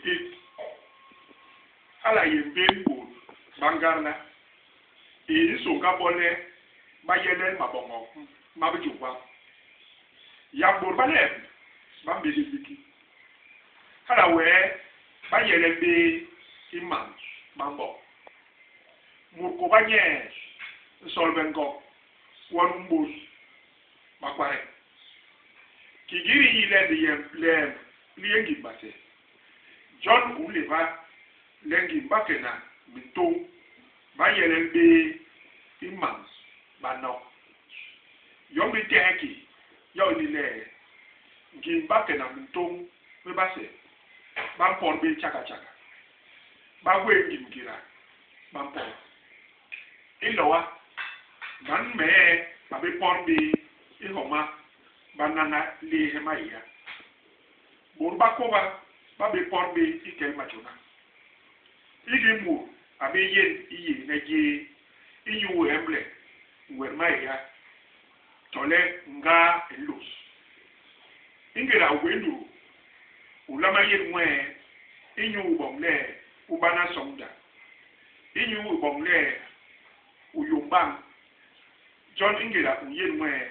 Litet. Hala a yé mbén bôt ba ngadla i i nsôñga bo le ba yelel maboñok ma bijô gwap. Yak bôt ba lem ba mbégés bé ki. Hala wee ba nyelel bé i mam ba mboñ. Mut kôba nye nsolbe ngok won u mbos makware. Kiki di nyi le liyep lem li yé ngim base, jon u nléba le ngim bakena mintôñ ba nyelel bé i mam ba nok. Yom di ntehe ki, yo ini le, ngim bakena mintôñ mi base ba mpot bé tjaga tjaga. Ba gwé ngim ngéda ba mpot. Iloa, man mee a bé pot bé i homa ba naña liihe maéya. Bôt ba kôba ba bé pot bé i kel majôna. Hiki mut a bé yén i yééne jéé inyu emble nwet maéya tole ngaa i nlôs. I ngéda u gwé ndutu, u nlama yén nwee inyu boñ le u bana soñda, inyu boñ le u yôm bañ. Jon i ngéda u nyén nwee,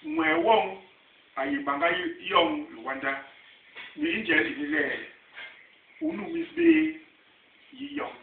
nwee woñ a yé bañga yoñ liwanda, ni i njel ini le u numis bé yi yoñ.